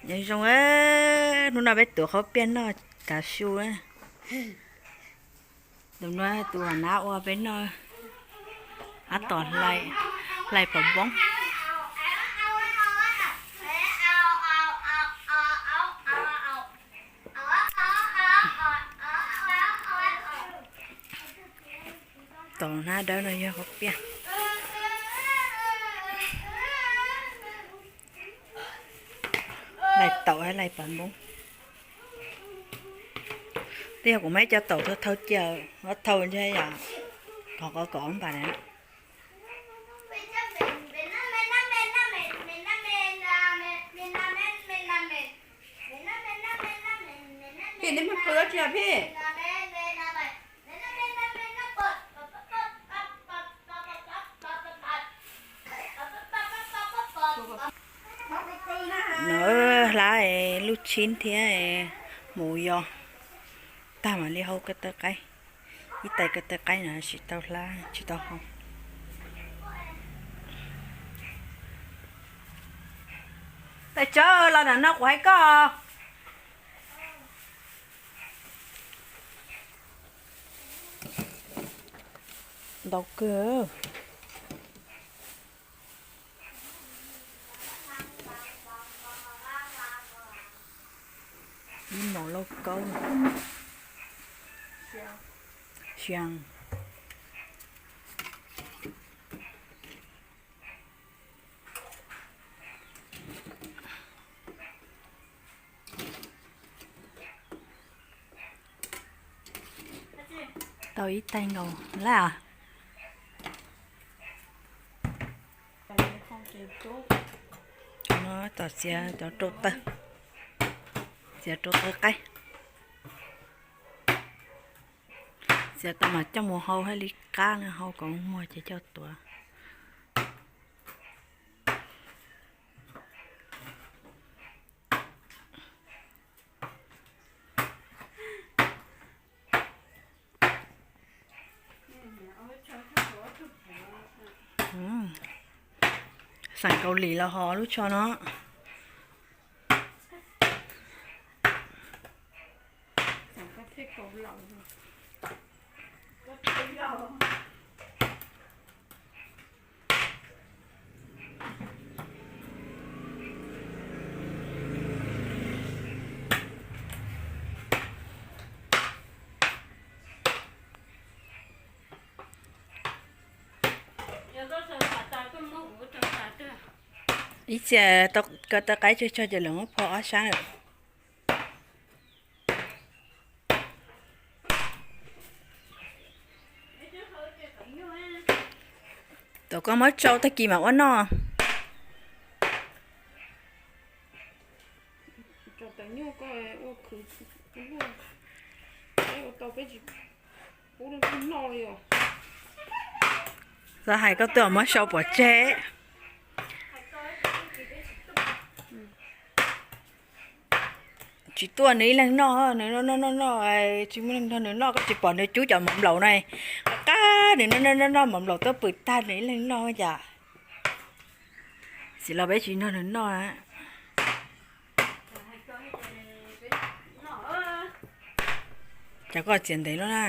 Nyob zoo, hnub no peb tuav qhob piaj noj tav su. Tus no tus nab ua peb noj, ab tom hlais phom npoob. Tom hnab dawb no yog qhob piaj. Hlais taum hab hlais phom npoob. Twb yog kuv muab ib co taum thau thau cia, thau ntshe yog qhov qhov kom npam na. Phim, neb mus pw dab tsi os phim? No hlab lub tshib thiab mus yos tag mam li hau ko taw qaib. Ib tais ko taw qaib no tsis tau hlab tsis tau hau. Tais Tsawv, los nram no kuv hais koj. Ntau kawg. Ib mos lauj kaub. Xiab. Tau ib tais nkaus lawm. Tom txiav cov rau tawg, txiav rau tawg qaib. Txiav tau mas coj mus hau hab li qab no, hau kom muag ces coj tuav. Xeem Kaus Lim los hos lub tsho no. Ib txhia ko taw qaib tsawg tsawg ces lawv muab phua ob sab lawm. Tom koj muab tsau tag kis mam ua noj. Xav hais koj twb muab sau pov tseg. Tsis tuaj nws ib leeg noj, nws noj noj noj noj, tsis muaj neeg nrog nws noj, koj tsis pom nws cub cov mov nplaum na, qab qab nws noj noj noj noj mov nplaum tuaj pw tag nws ib leeg noj cas. Txiv los peb tsis nrog nws noj. Cas koj txiav ntev luaj na.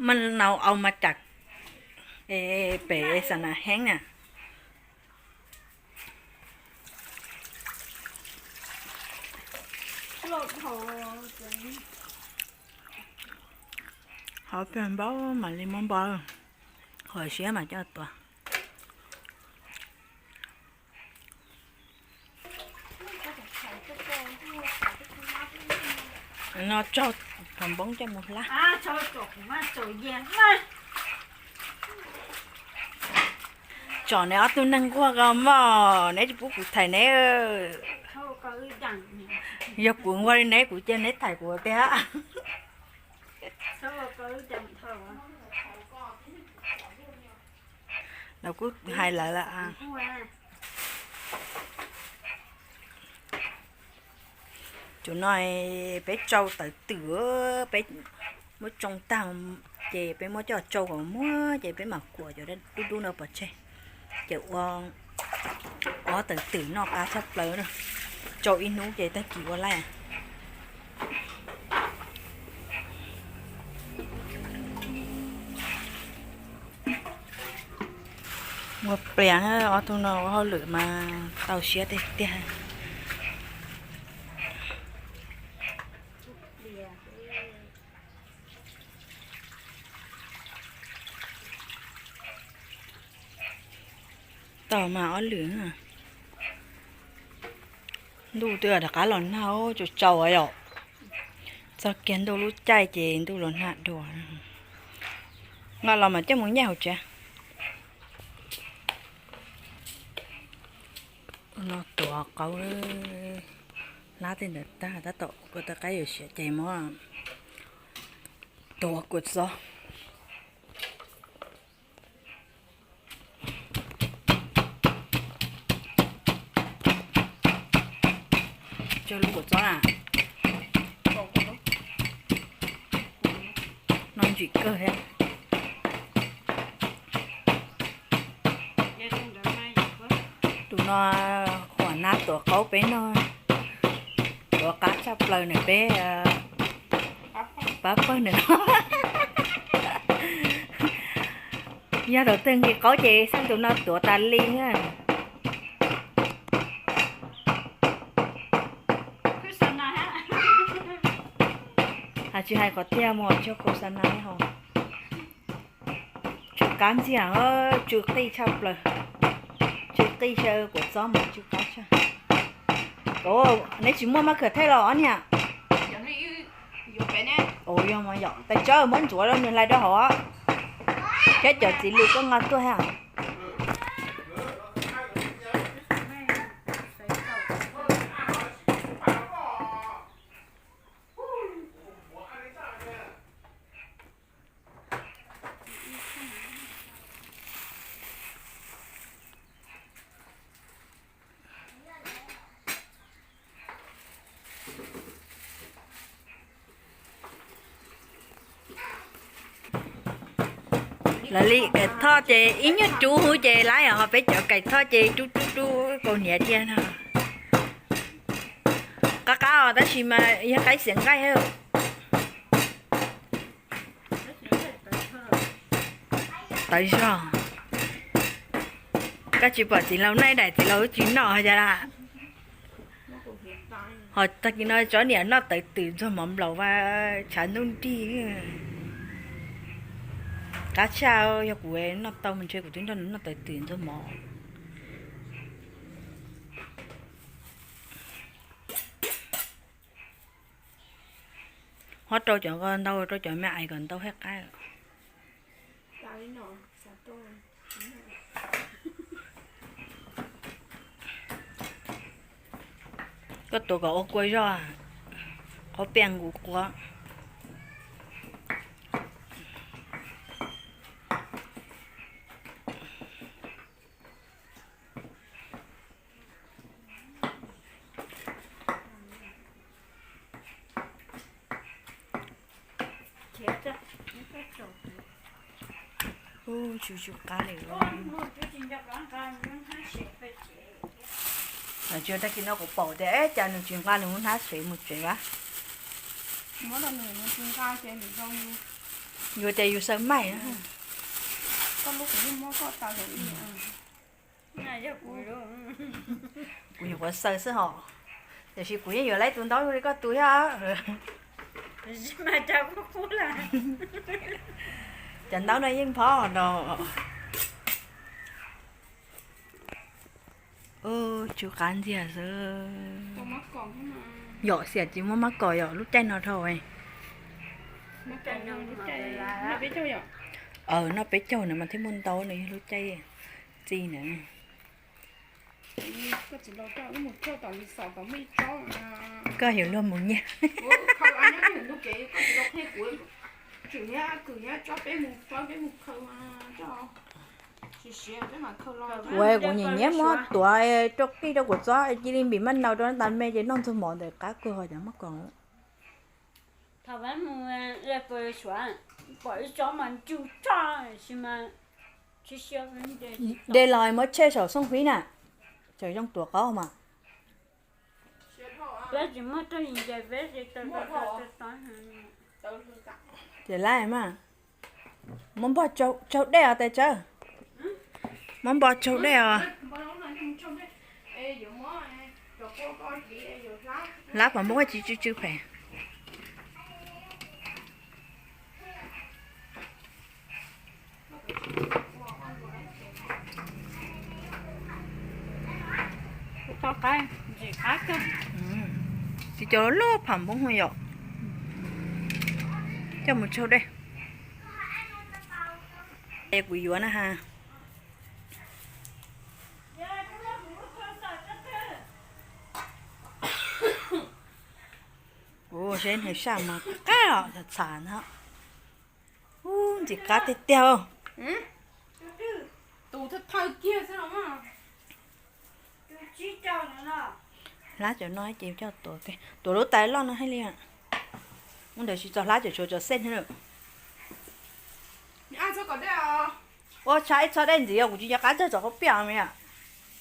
Maj nau au mas cas, pem xa nas heeb na. Hov pheej npaum mam li muab npo, hov siab mas coj tuaj. No tsaug, phom npoob coj mus hlab. Tsom neb ob tug neeg nquag ko mog, neb tsis pub kuv thaiv neb. Yog kuv nquag li neb kuv cia neb thaiv kuv tiag. Lawv kuj hais lawv lawm. Cov no peb tsau tawv twm, peb muab tsoo tag ces peb muab coj tsau kom muag ces peb mam kuam cov dub dub no pov tseg. Ces ua ob tawm twm noj qab tshaj plaws na, tsau ib hnub ces tag kis ua laij. Ua plias, ob tug no ua hauj lwm mas tau siab tiag tiag. Tau mas ob lwm. Ntuj twb rov qab los nag, tsaus tsaus yom. Txog kiag ntuj lub caij ces ntuj los nag dua. Nqa los mas coj mus nyiaj hauv tsev. No tuav qaub, hlab tej ntawd tag, tab tom ua tau qaib yuav siav ces muab tuav kua txob. Cog lub kua txob na. No ntsim kawg thiab. Tus no uas nab tuav qaub peb noj, tuav qab tshaj plaws na peb pab pawg na. Yog thaum twg nqhis qaub ces xeej tus no tuav tas li na. Hais tsis hais qhov tiag mus tsis khos xa na hos. Tsw qab ntxiag, tsw qij tshaj plaws. Tsw qij saw kua txob mas tsw qab tshaj. Neb tsis muaj mab khawm thej los ob niag? Yog mas yom, tais tsawb muab ntxuav rau nws hlais rau hauv. Thiab cov txiv lws koj nqa tuaj thiab. Lawv li kaim thoj ces ib nyuag rub huv ces laib, ho peb cov kaim thoj ces rub rub rub kaus hniav cia no. Qab qab os tab sis mas yog qaib xiav nqaij. Tawv zog. Koj tsis pom txiv laus noj daim txiv laus tsis noj cas las. Ho tag kis no tsob niam noj tawv twm ntxuag mov nplaum vaj tshav ntuj nrig. Qab tshaj, yog kuv noj tau mas ntshe kuv twb nrog nws noj tawv twm ntxuag mov. Ho rau cov ntau, rau cov me ais kom ntau thiaj qab. Koj tuav kom ua kua zog, qhuav piaj nqus quav. Ub, tsw tsw qab li. Tag kis no kuv pom tias cas nws tsis nqa nws lub hnab sev mus tsev a. Yuav tias yus xaw maij. Kuv nyuam qhuav xaw xwb hos, tiam sis kuv yeej yuav laib tus ntaub zoo li koj tus thiab. Cov ntaub no yeej phob no. Tsw qab ntxiag xwb. Yom, xiam tsis muaj mab kom yom, lub caij no dhau. Noj peb caug na mas thiaj muaj ntau, nws yog lub caij txi na. Koj yuav luag mus nyiag. Kuv, kuv nyiam nyiam muab tuav rau qij rau kua txob cia li npim maj nau rau tas me ces noj ntxuag mov ntawm qab kawg ho cov mab kom. Thaum mus Suav pom ib tsob mas ntsu tshaj, sis mas De los muab tshem saum xooj fib na, tseem zoo tuav qaub mas. Ces lab mas, muab npog tsaug dej os tais tsawb, muab npog tsaug dej os. Lab pom muab koj tsis tsw tsw phem. Tsis cov loj pham npoob yom. Coj mus tsaug dej. Kuv yuav na ha. Ua seb nws saj mas qab os, txhav ntag. Ub, ntxim qab tiag tiag. Tus thawj thawj kiag xwb los. Hlab cov no ces coj tuav, tuav lub tais loj no thiaj li. Ub, ntawd tsis txog hlab cov tshuav cov xej na. Ua tshav ib txhov dej ntxiv os, kuv tsis nco qab txog txog qhov piaj me.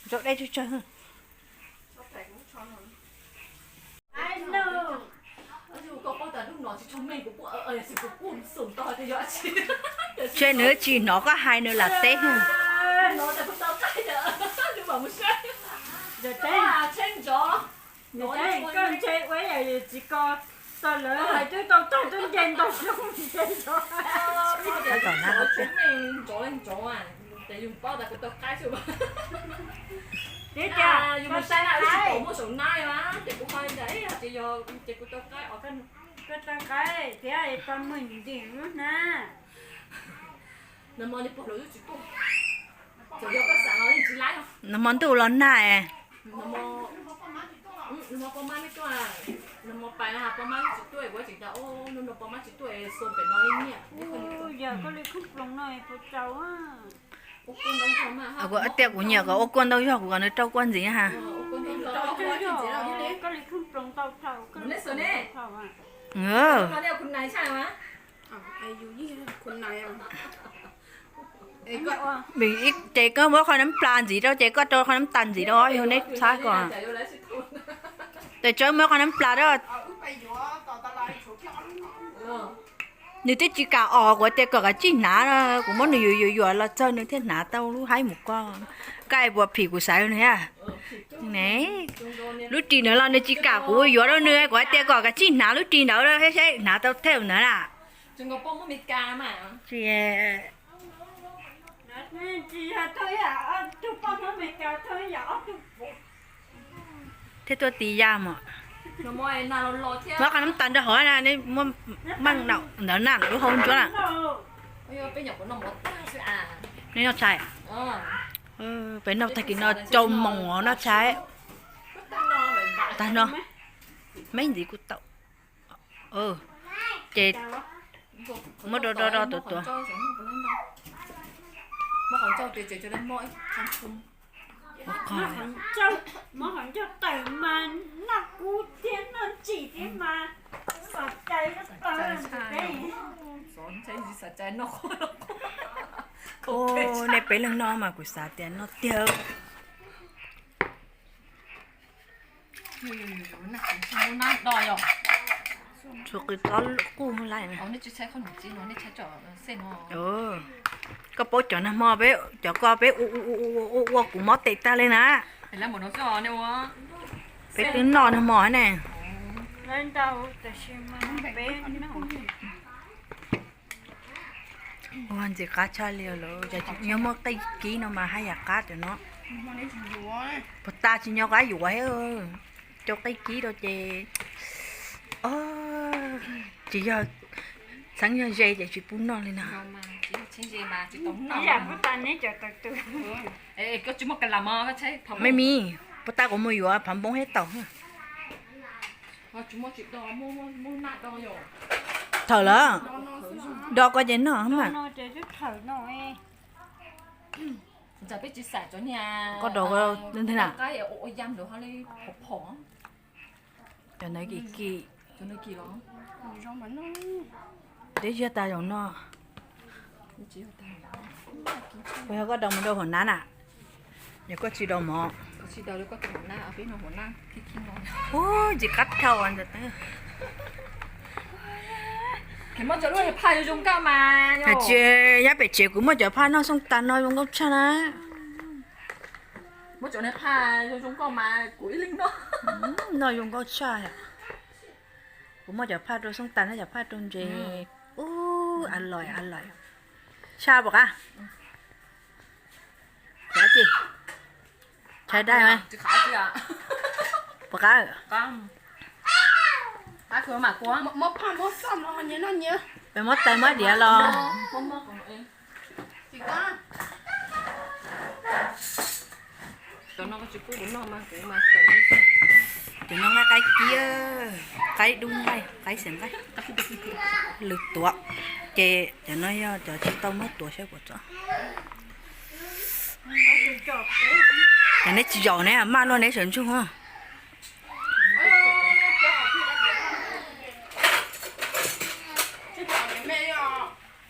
Txog dej tsawg tsawg. Ntshe nws tsis hnov koj hais nws lam teb. Koj ntshe ua yam yus txiv ko, tau lawv hais twb tau tag twb nce ntau xyoo nce ntau. Tias yus paub tas kuv tau qaib xwb. Tias yus mus saib na tsis pom muaj saum nab mas ces kuv ho ntsia ib yam ces yog ces kuv tau qaib os. Koj tau qaib thiab pa mws ntim lub hnab. Nag hmo ntuj los nag es. Kuv tias kuv nyiam kom ua kua ntau yog kuv kom nws rau kua ntxiv ha. Ces koj muab qhov nab plas ntxiv rau ces koj rau qhov nab tas ntxiv rau yog neb txhab ko. Tes tsawb muab qhov nab plas rau. Nws twb tsis kam os, kuv tias kom kav tsij hnav, kuv muab nws yuam yuam yuam los txog nws thiaj hnav tau lub haib mus koj. Koj puas phim kuv xaiv nws thiab? Ne, lub ris ntawd los nws tsis kam kuv yuav rau nws, kuv hais tias kom kav tsij hnav lub ris ntawd saib hnav tau thej ntawd na. Thiab tuaj ti ya mos. Muab qhov nab tas nrog hov na, muab meej ntawd na, lub hau ntsuab na. Nej noj tshais. Peb noj tag kis no rau moos os noj tshais. Tag no, me ntxiv kuj tau. Ces muab do do do tuav tuav. Nej peb leeg noj mas kuv xav tias noj tiag. Tshuav qws txob quj lawm. Koj paub cov nag hmo peb, cov ko peb ua ua kuv mob tes tag li na. Peb twb noj nag hmo ne. Ua ntxim qab tshaj li lawm, yog muaj qij kib no mas haj yam qab cov no. Puas tas tsis nco qab yuav thiab, rau qij kib rau ces, tsis yog txheeb yog ze ces tsis pub noj li na. Me mi, puas tas kuv mus yuav phav npoo thiab taum. Thawm lawm, do ko ces noj mas. Koj do nthe na. Cov ntawd kim kim. Teb ziag tas zaum no. Kuv yog koj daus mov rau hauv nab na, yog koj tsis daus mov. Ub, tsis qab dhau ntawd. Tsis, nyob pem tsev kuv muaj cov phaj noj xooj tas no zoo nkauj tshaj na. Noj zoo nkauj tshaj. Kuv muaj cov phaj rau xooj tas no, cov phaj rau ntses. Ub, a lòi a lòi. Tshaj puas qab? Tshaj dai mas. Puas qab? Peb muab tais muab diav los. Cov no nqaij qaib kib, qaib dub nqaij, qaib xeem nqaij, lwm tuav. Ces cov no yog cov tsis tau muab tuav saib puas txog. Ces neb tsis zaum neb maj luaj neb sawv ntsug.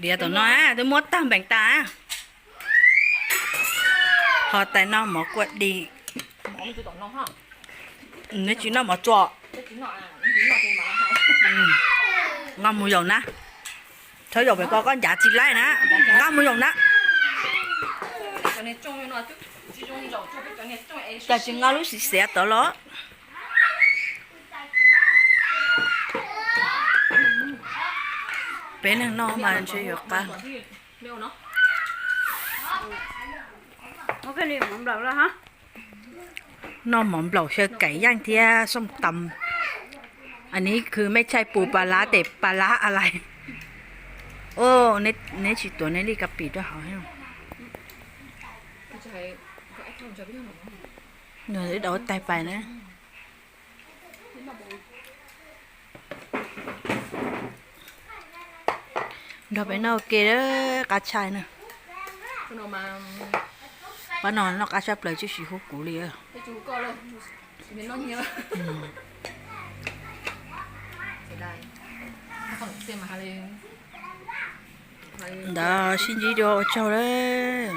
Diav tom no twb muab tag npees tas. Ho tais no mov kuaj di. Neb tsis noj mov tsuas. Nqa mus yaum na. Txhob yaum pem ko koj ncav tsis laib na. Nqa mus yaum na. Cas tsis nqa lub xiv xiav tod los? Peb neeg noj mas ntshe yuav qab. Noj mov nplaum xyaw kais yaaj thiab xooj tas. Anv khw mej tshaj pus pas lab tes pas lab a lais. Neb tsis tuav neb li ka pim rau hauv. Nws daus tais pais na. Nrog peb noj ua ke qab tshaj na. Pab no noj qab tshaj plaws tsis hu kuv li. Ntawd sib ntsib dua ua tsaug lawm.